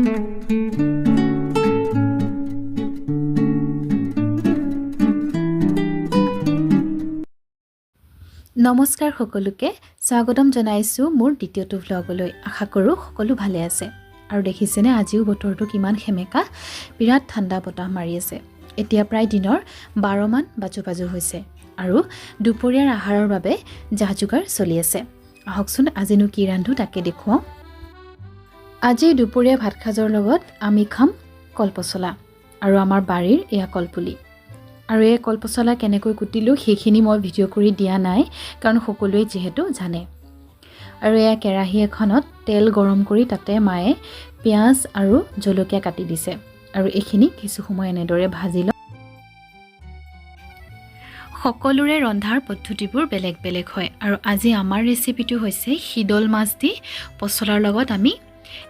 নমস্কাৰ সকলোকে স্বাগতম জনাইছোঁ মোৰ দ্বিতীয়টো ভ্লগলৈ। আশা কৰোঁ সকলো ভালে আছে। আৰু দেখিছেনে, আজিও বতৰটো কিমান সেমেকা, বিৰাট ঠাণ্ডা বতাহ মাৰি আছে। এতিয়া প্ৰায় দিনৰ 12মান বাজু বাজু হৈছে আৰু দুপৰীয়াৰ আহাৰৰ বাবে যা যোগাৰ চলি আছে। আহকচোন, আজিনো কি ৰান্ধো তাকে দেখুৱাওঁ। আজি দুপৰীয়া ভাত সাজৰ লগত আমি খাম কলপচলা আৰু আমাৰ বাৰীৰ এয়া কলপুলি। আৰু এই কলপচলা কেনেকৈ কুটিলোঁ সেইখিনি মই ভিডিঅ' কৰি দিয়া নাই, কাৰণ সকলোৱে যিহেতু জানে। আৰু এয়া কেৰাহী এখনত তেল গৰম কৰি তাতে মায়ে পিঁয়াজ আৰু জলকীয়া কাটি দিছে আৰু এইখিনি কিছু সময় এনেদৰে ভাজি লওঁ। সকলোৰে ৰন্ধাৰ পদ্ধতিবোৰ বেলেগ বেলেগ হয় আৰু আজি আমাৰ ৰেচিপিটো হৈছে শিদল মাছ দি পচলাৰ লগত আমি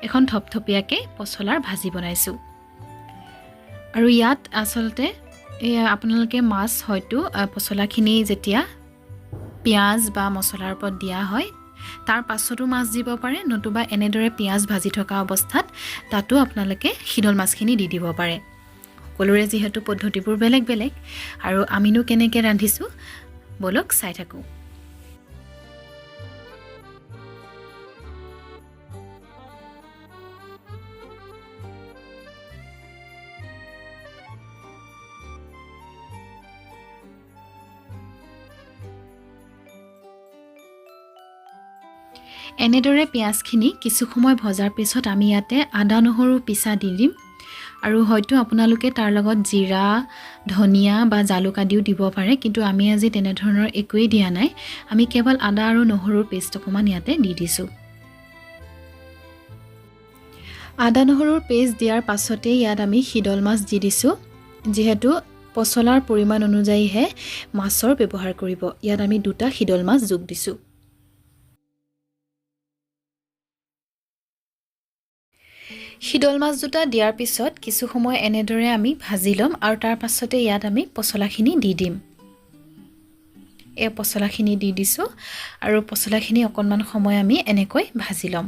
এখন থপথপীয়াকৈ পচলাৰ ভাজি বনাইছোঁ। আৰু ইয়াত আচলতে এই আপোনালোকে মাছ হয়তো পচলাখিনি যেতিয়া পিঁয়াজ বা মছলাৰ ওপৰত দিয়া হয়, তাৰ পাছতো মাছ দিব পাৰে, নতুবা এনেদৰে পিঁয়াজ ভাজি থকা অৱস্থাত তাতো আপোনালোকে শিদল মাছখিনি দি দিব পাৰে। সকলোৰে যিহেতু পদ্ধতিবোৰ বেলেগ বেলেগ, আৰু আমিনো কেনেকৈ ৰান্ধিছোঁ ব'লক চাই থাকোঁ। এনেদৰে পিঁয়াজখিনি কিছু সময় ভজাৰ পিছত আমি ইয়াতে আদা নহৰু পিছা দি দিম। আৰু হয়তো আপোনালোকে তাৰ লগত জিৰা, ধনিয়া বা জালুক আদিও দিব পাৰে, কিন্তু আমি আজি তেনেধৰণৰ একোৱেই দিয়া নাই। আমি কেৱল আদা আৰু নহৰুৰ পেষ্ট অকণমান ইয়াতে দি দিছোঁ। আদা নহৰুৰ পেষ্ট দিয়াৰ পাছতেই ইয়াত আমি শিদল মাছ দি দিছোঁ। যিহেতু পচলাৰ পৰিমাণ অনুযায়ীহে মাছৰ ব্যৱহাৰ কৰিব, ইয়াত আমি দুটা শিদল মাছ যোগ দিছোঁ। শিদল মাছ দুটা দিয়াৰ পিছত কিছু সময় এনেদৰে আমি ভাজি ল'ম আৰু তাৰ পাছতে ইয়াত আমি পচলাখিনি দি দিম। এই পচলাখিনি দি দিছোঁ আৰু পচলাখিনি অকণমান সময় আমি এনেকৈ ভাজি ল'ম।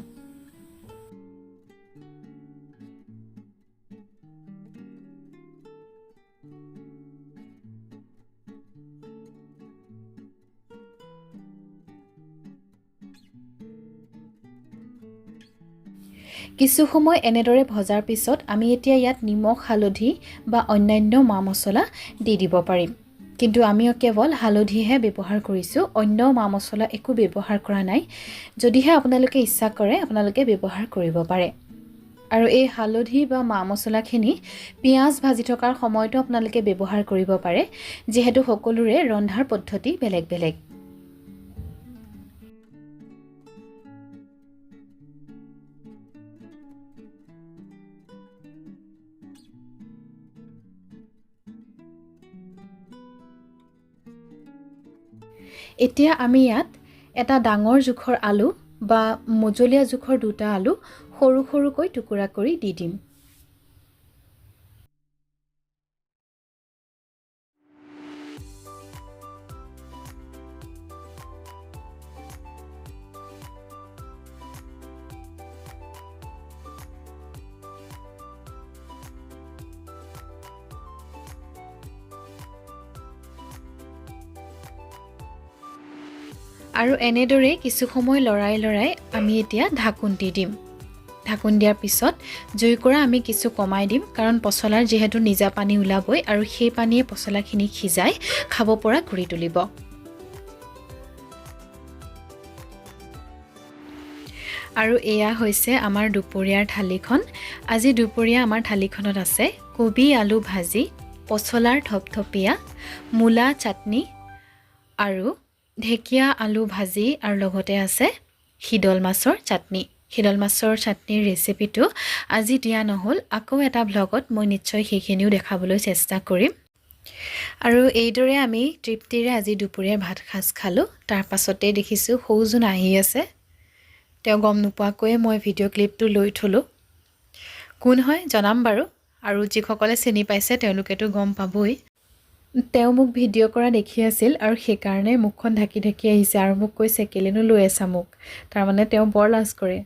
কিছু সময় এনেদৰে ভজাৰ পিছত আমি এতিয়া ইয়াত নিমখ, হালধি বা অন্যান্য মা মছলা দি দিব পাৰিম। কিন্তু আমি কেৱল হালধিহে ব্যৱহাৰ কৰিছোঁ, অন্য মা মছলা একো ব্যৱহাৰ কৰা নাই। যদিহে আপোনালোকে ইচ্ছা কৰে, আপোনালোকে ব্যৱহাৰ কৰিব পাৰে। আৰু এই হালধি বা মা মছলাখিনি পিঁয়াজ ভাজি থকাৰ সময়তো আপোনালোকে ব্যৱহাৰ কৰিব পাৰে, যিহেতু সকলোৰে ৰন্ধাৰ পদ্ধতি বেলেগ বেলেগ। এতিয়া আমি ইয়াত এটা ডাঙৰ জোখৰ আলু বা মজলীয়া জোখৰ দুটা আলু সৰু সৰুকৈ টুকুৰা কৰি দি দিম। আৰু এনেদৰে কিছু সময় লৰাই লৰাই আমি এতিয়া ঢাকোন দি দিম। ঢাকোন দিয়াৰ পিছত জুইকুৰা আমি কিছু কমাই দিম, কাৰণ পচলাৰ যিহেতু নিজা পানী ওলাবই আৰু সেই পানীয়ে পচলাখিনি সিজাই খাব পৰা কৰি তুলিব। আৰু এয়া হৈছে আমাৰ দুপৰীয়াৰ থালিখন। আজি দুপৰীয়া আমাৰ থালিখনত আছে কবি আলু ভাজি, পচলাৰ থপথপীয়া, মূলা চাটনি আৰু ঢেকীয়া আলু ভাজি, আৰু লগতে আছে শিদল মাছৰ চাটনি। শিদল মাছৰ চাটনিৰ ৰেচিপিটো আজি দিয়া নহ'ল, আকৌ এটা ভ্লগত মই নিশ্চয় সেইখিনিও দেখাবলৈ চেষ্টা কৰিম। আৰু এইদৰে আমি তৃপ্তিৰে আজি দুপৰীয়া ভাত সাজ খালোঁ। তাৰ পাছতে দেখিছোঁ সৌজোন আহি আছে, তেওঁ গম নোপোৱাকৈয়ে মই ভিডিঅ' ক্লিপটো লৈ থ'লোঁ। কোন হয় জনাম বাৰু, আৰু যিসকলে চিনি পাইছে তেওঁলোকেতো গম পাবই। তেওঁ মোক ভিডিঅ' কৰা দেখি আছিল আৰু সেইকাৰণে মুখখন ঢাকি ঢাকি আহিছে আৰু মোক কৈছে, কেলেনো লৈ আছা মোক? তাৰমানে তেওঁ বৰ লাজ কৰে।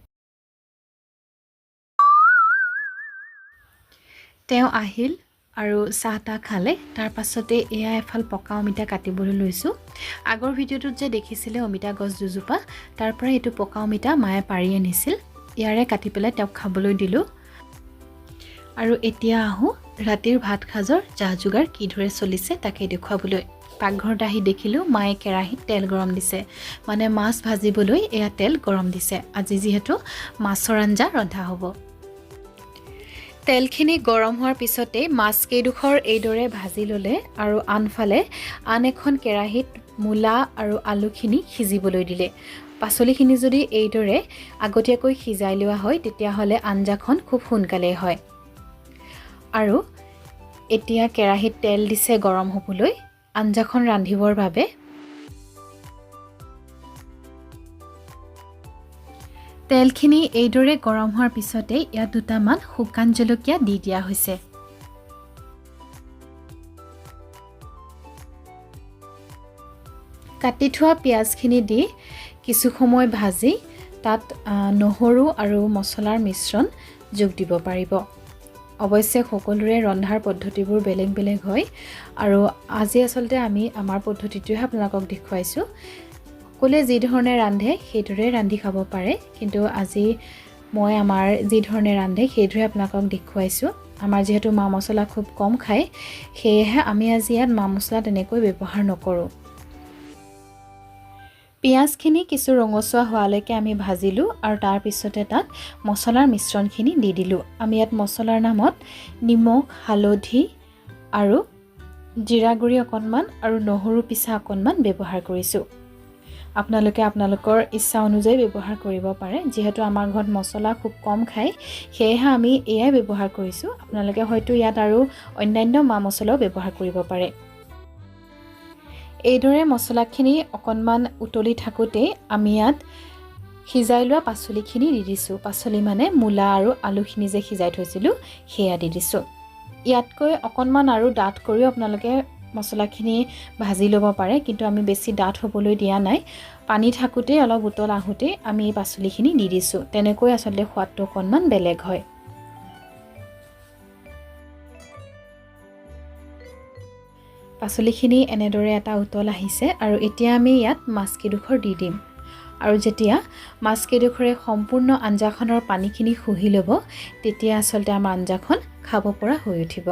তেওঁ আহিল আৰু চাহ তাহ খালে। তাৰ পাছতে এয়া এফাল পকা অমিতা কাটিবলৈ লৈছোঁ। আগৰ ভিডিঅ'টোত যে দেখিছিলে অমিতা গছ দুজোপা, তাৰ পৰা এইটো পকা অমিতা মায়ে পাৰি আনিছিল, ইয়াৰে কাটি পেলাই তেওঁক খাবলৈ দিলোঁ। আৰু এতিয়া আহোঁ ৰাতিৰ ভাত সাজৰ যা যোগাৰ কিদৰে চলিছে তাকে দেখুৱাবলৈ। পাকঘৰত আহি দেখিলোঁ মায়ে কেৰাহীত তেল গৰম দিছে, মানে মাছ ভাজিবলৈ এয়া তেল গৰম দিছে। আজি যিহেতু মাছৰ আঞ্জা ৰন্ধা হ'ব। তেলখিনি গৰম হোৱাৰ পিছতেই মাছ কেইডোখৰ এইদৰে ভাজি ল'লে আৰু আনফালে আন এখন কেৰাহীত মূলা আৰু আলুখিনি সিজিবলৈ দিলে। পাচলিখিনি যদি এইদৰে আগতীয়াকৈ সিজাই লোৱা হয় তেতিয়াহ'লে আঞ্জাখন খুব সোনকালেই হয়। আৰু এতিয়া কেৰাহীত তেল দিছে গৰম হ'বলৈ আঞ্জাখন ৰান্ধিবৰ বাবে। তেলখিনি এইদৰে গৰম হোৱাৰ পিছতে ইয়াত দুটামান শুকান জলকীয়া দি দিয়া হৈছে। কাটি থোৱা পিঁয়াজখিনি দি কিছু সময় ভাজি তাত নহৰু আৰু মছলাৰ মিশ্ৰণ যোগ দিব পাৰিব। অৱশ্যে সকলোৰে ৰন্ধাৰ পদ্ধতিবোৰ বেলেগ বেলেগ হয় আৰু আজি আচলতে আমি আমাৰ পদ্ধতিটোহে আপোনালোকক দেখুৱাইছোঁ। সকলোৱে যি ধৰণে ৰান্ধে সেইদৰে ৰান্ধি খাব পাৰে, কিন্তু আজি মই আমাৰ যি ধৰণে ৰান্ধে সেইদৰে আপোনালোকক দেখুৱাইছোঁ। আমাৰ যিহেতু মা মছলা খুব কম খায়, সেয়েহে আমি আজি ইয়াত মা মছলা তেনেকৈ ব্যৱহাৰ নকৰোঁ। পিঁয়াজখিনি কিছু ৰঙচুৱা হোৱালৈকে আমি ভাজিলোঁ আৰু তাৰপিছতে তাত মছলাৰ মিশ্ৰণখিনি দি দিলোঁ। আমি ইয়াত মছলাৰ নামত নিমখ, হালধি আৰু জিৰা গুড়ি অকণমান আৰু নহৰু পিছা অকণমান ব্যৱহাৰ কৰিছোঁ। আপোনালোকে আপোনালোকৰ ইচ্ছা অনুযায়ী ব্যৱহাৰ কৰিব পাৰে। যিহেতু আমাৰ ঘৰত মছলা খুব কম খায়, সেয়েহে আমি এয়াই ব্যৱহাৰ কৰিছোঁ। আপোনালোকে হয়তো ইয়াত আৰু অন্যান্য মা মছলাও ব্যৱহাৰ কৰিব পাৰে। এইদৰে মছলাখিনি অকণমান উতলি থাকোঁতেই আমি ইয়াত সিজাই লোৱা পাচলিখিনি দি দিছোঁ। পাচলি মানে মূলা আৰু আলুখিনি যে সিজাই থৈছিলোঁ সেয়া দি দিছোঁ। ইয়াতকৈ অকণমান আৰু ডাঠ কৰিও আপোনালোকে মছলাখিনি ভাজি ল'ব পাৰে, কিন্তু আমি বেছি ডাঠ হ'বলৈ দিয়া নাই। পানী থাকোঁতেই অলপ উতল আহোঁতেই আমি এই পাচলিখিনি দি দিছোঁ। তেনেকৈ আচলতে সোৱাদটো অকণমান বেলেগ হয়। পাচলিখিনি এনেদৰে এটা উতল আহিছে আৰু এতিয়া আমি ইয়াত মাছকেইডোখৰ দি দিম। আৰু যেতিয়া মাছকেইডোখৰে সম্পূৰ্ণ আঞ্জাখনৰ পানীখিনি শুহি ল'ব, তেতিয়া আচলতে আমাৰ আঞ্জাখন খাব পৰা হৈ উঠিব।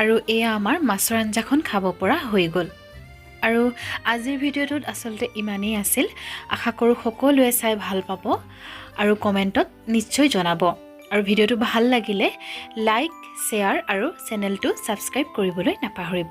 আৰু এয়া আমাৰ মাছৰ আঞ্জাখন খাব পৰা হৈ গ'ল। আৰু আজিৰ ভিডিঅ'টোত আচলতে ইমানেই আছিল। আশা কৰোঁ সকলোৱে চাই ভাল পাব আৰু কমেণ্টত নিশ্চয় জনাব। আৰু ভিডিঅ'টো ভাল লাগিলে লাইক, শ্বেয়াৰ আৰু চেনেলটো ছাবস্ক্ৰাইব কৰিবলৈ নাপাহৰিব।